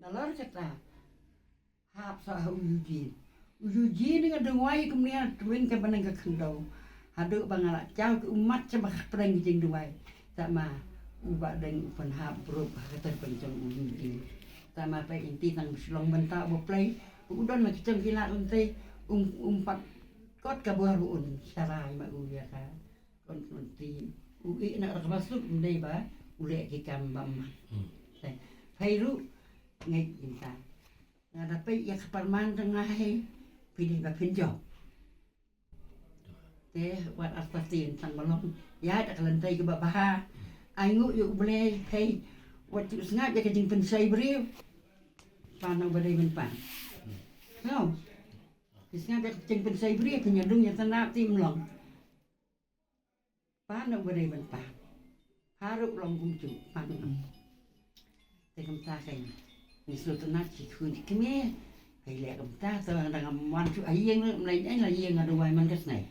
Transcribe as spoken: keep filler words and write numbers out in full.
Nalor kata, hap sa ha u Eugene. U Eugene nga dang wai kumne ha twin ka banang ka khyndew. Haduh ba nga la jaw ki ummat sa ba ka pdeng ki jingduwai. Tama u ba dang u pynhap brup ha ka ter pynjong u Eugene. Tama pa inti tang shlong bynta ba play. U don la ki jong ki la lynti um um pat kot ka bor un sharai ma u ya ka. Kon kon ti u i na ka basuk ndai ba u leh ki kam ba ma. Phai ruh ngai inta. Nga da peit ïa ka parman tang nga hei phi dei ba phin jop. Te wat arta tin tang ba long ïa da ka lynti kaba bha. Ai nguh ïa U Blei hei wat ju sngap ïa ka jingpynsai briew. Pan u ba dei ban pan. No. Ki sngap ïa ka jingpynsai briew phin ïa dung ïa tang na ti mlong. Pan u ba dei ban pan. Haruh long kumjuh pan. Te kumta ka ïa ngi sngewtynnat ki khun ki kmie. Hei leh kumta te dang ngam wan shuh ha ïing, mlei ïa la ïing nga dang wai man ka snei.